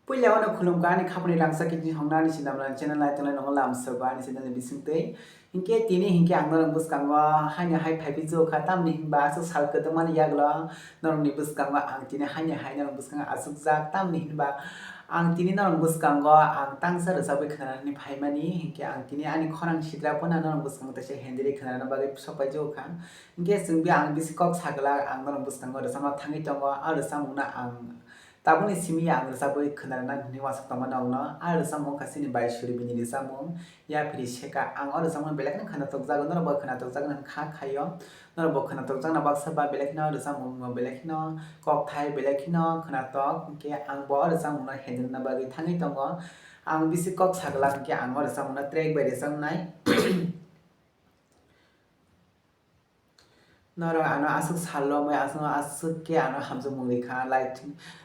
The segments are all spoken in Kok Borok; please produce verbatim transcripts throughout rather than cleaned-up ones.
Puila o no khulumkha ani khapuni rangchak kiti hwnna ani sinamrani channel naitongnai nongo lamsogo ani channel ni bisingtwi. Hinkhe tini hinkhe ang norok bwskango haino hai phaiphijwkha, tamni hinba aswk sal kwdwkmani yagulo norokni bwskango ang tini haino hai norok bwskango achukjak, tamni hinba ang tini norok bwskango ang tangsa rwchapwi khwnanani phaimani, hinkhe ang tini ani khorang sidra phano norok bwskango teisa hendiri khwnanani bagwi sok paijwkha. Hinkhe chwng bi ang bisi kok sagwlak, ang norok bwskango rwchapna thangwi tongo, a rwchapmungno ang tabukni simi ang rwchapwi khwnarwna hinwi uansuk tongma nokno. A rwchapmung wngkha chini bai Suri bini rwchapmung Yaphiri Seka. Ang o rwchapmung belai kheno khwnathokjago, norokbo khwnathokjaknai hwn kha khaio. Norokbo khwnathokjakna baksa ba belai kheno o rwchapmung belai kheno kokthai, belai kheno khwnathok. Hinkhe angbo o rwchapmungno hendrwna bagwi thangwi tongo. Ang bisi kok sagwlak hinkhe ang o rwchapmungno track bai rwchapnai. Norok ano aswk sal romwi aswk aswk khe ano hamjakmung rikha, lai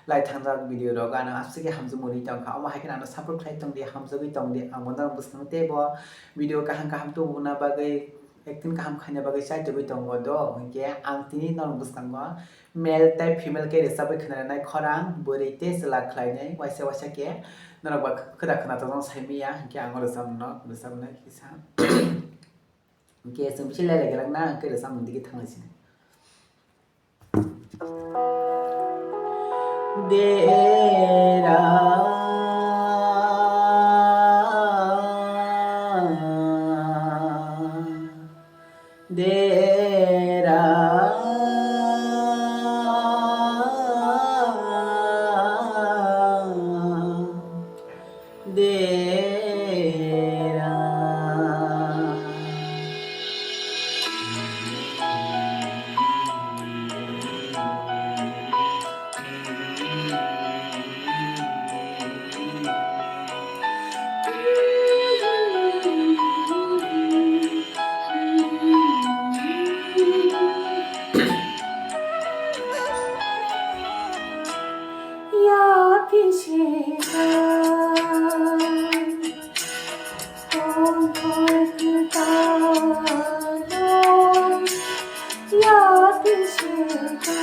lai thangjak video rok ano aswk khe hamjakmung ri tongkha, omo hai kheno ano support khlai tongdi, hamjagwi tongdi, ang bo norok bwskango teibo video kaham kaham tubuna bagwi, acting kaham khaina bagwi chaitugwi tongo do, hinkhe ang tini norok bwskango male tei female khe rwchapwi khwnarwnai khorang bwrwi tei chwla khlainai waisa waisa khe norok ba khwda khwnathokno saimanya, hinkhe ang o rwchapmungno rwchapnai kisa. Hinkhe chwng bisi lailaikhe langna, hinkhe rwchapmung digi thanglaisini. Dera, dera, dera. Ya phi seka, tongthai kwtalo, ya phi seka,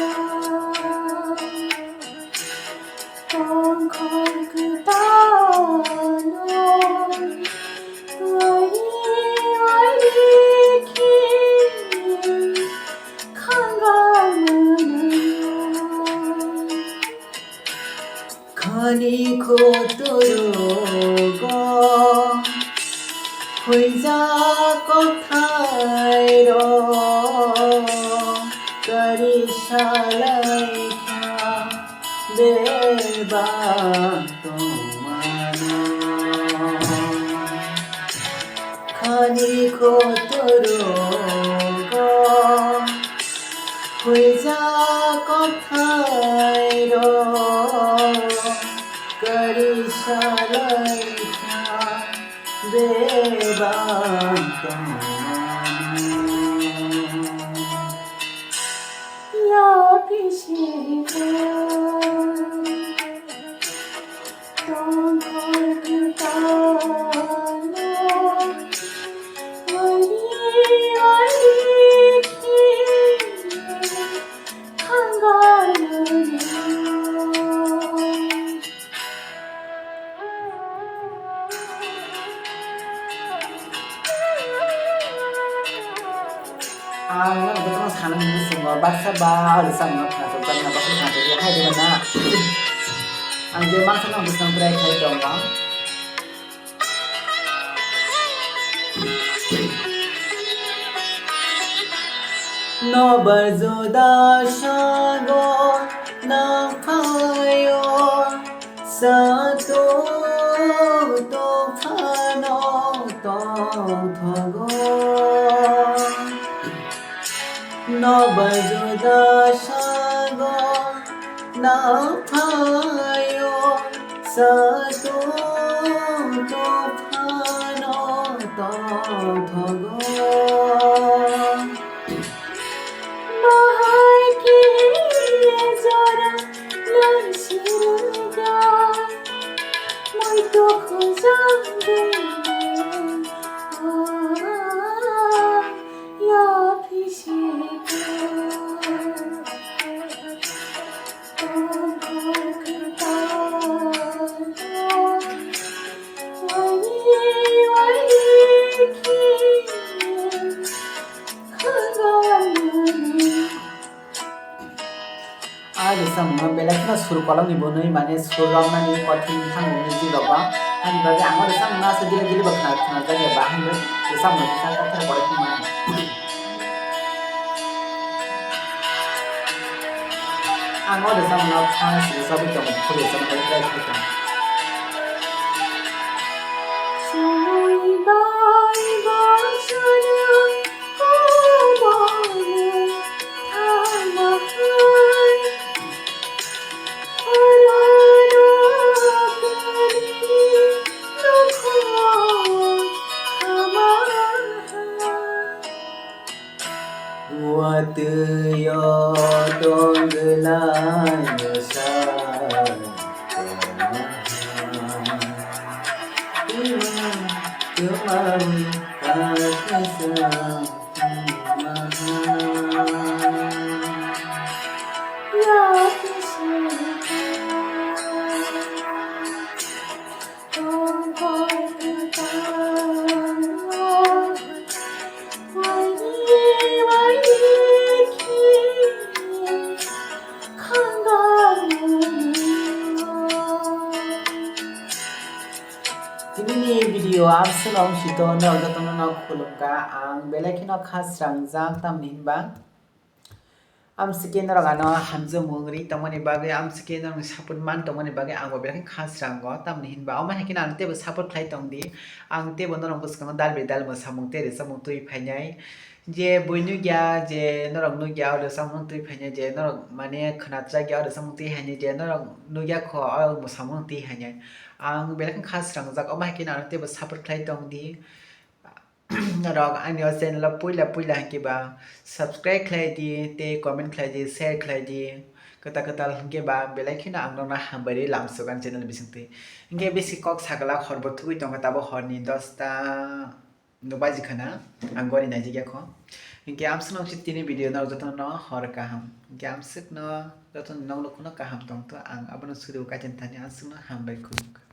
tongthai kwtalo, wari wari khe khangal mwnwi. Khani khoturugo khuijak kokthairok kari salaikha bebak tongmano. Khani khoturugo khuijak kokthairok kari salaikha bebak tongmano. Ya phi seka, tongthai kwtalo, wari wari khe khangal mwnwi. Ang no jotono sana ni musungo baksa ba rwchapmung no khwnathok jakna baksa khwnathok ya hai de na. Ang je masa no bwsang bwrai khai tongo. Nobar juda sago nangkhaio, sato tophano tongthogo. Nobar juda sago nangkhaio, sato tophano tongthogo. Bahai khe jora nang sirumya, moi to khujam de, ah, ya phi seka. Tongthai kwtal Kolomni bonwi mane sur romnani kothin thango music rok ba. Hani bagwi ang o rwchapmung no aswk gile gile bo khna-, khnajak ya ba, hani bagwi rwchapmung no kisa kothor kothor khe mano. Ang o rwchapmung no first rwchapwi tongo, phuru rwchapna bagwi try khai tongo. Somoi bai bai chwrwi komono thangma hai. Oro oro kari nokho khama hai. Watwi o tongwlai no sa tongma hai. Tuma, tuma, tuma, tuma hai. Tinini video amswk wng sito norok jotono no khulumkha, ang belai kheno kha srangjak, tamni hinba amswkhe norok ano hamjakmung ri tongmani bagwi, amswkhe norokni support man tongmani bagwi ang bo belai kha srango, tamni hinba omo hai kheno ano teibo support khlai tongdi, ang teibo norok bwskango dalbri dalma samung tei rwchapmung twi phainai. Je bui nukya, je norok nukya, o rwchapmung twi phainai, je norok mane khwnajakya, o rwchapmung twi phainai, je norok nukya kho, o mwsamung twi phainai. Ang belai kha srangjak, omo hai kheno ano teibo support khlai tongdi. Norok ani o channel o puila puila hinkhe ba subscribe khlai di, tei comment khlai di, share khlai di. Kwtal kwtal hinkhe ba belai kheno ang norokno hambai rwi lamsok ani channel bisingtwi. Hinkhe bisi kok sagala horbo thugwi tongkha, tabo horni dosta nokbaji khana, ang gori naijak ya kho. Hinkhe amswkno si tini video no jotono hor kaham. Hinkhe amswkno jotono nokno kheno kaham tongtho, ang abono suri o kaitor thani amswkno hambai khulumkha.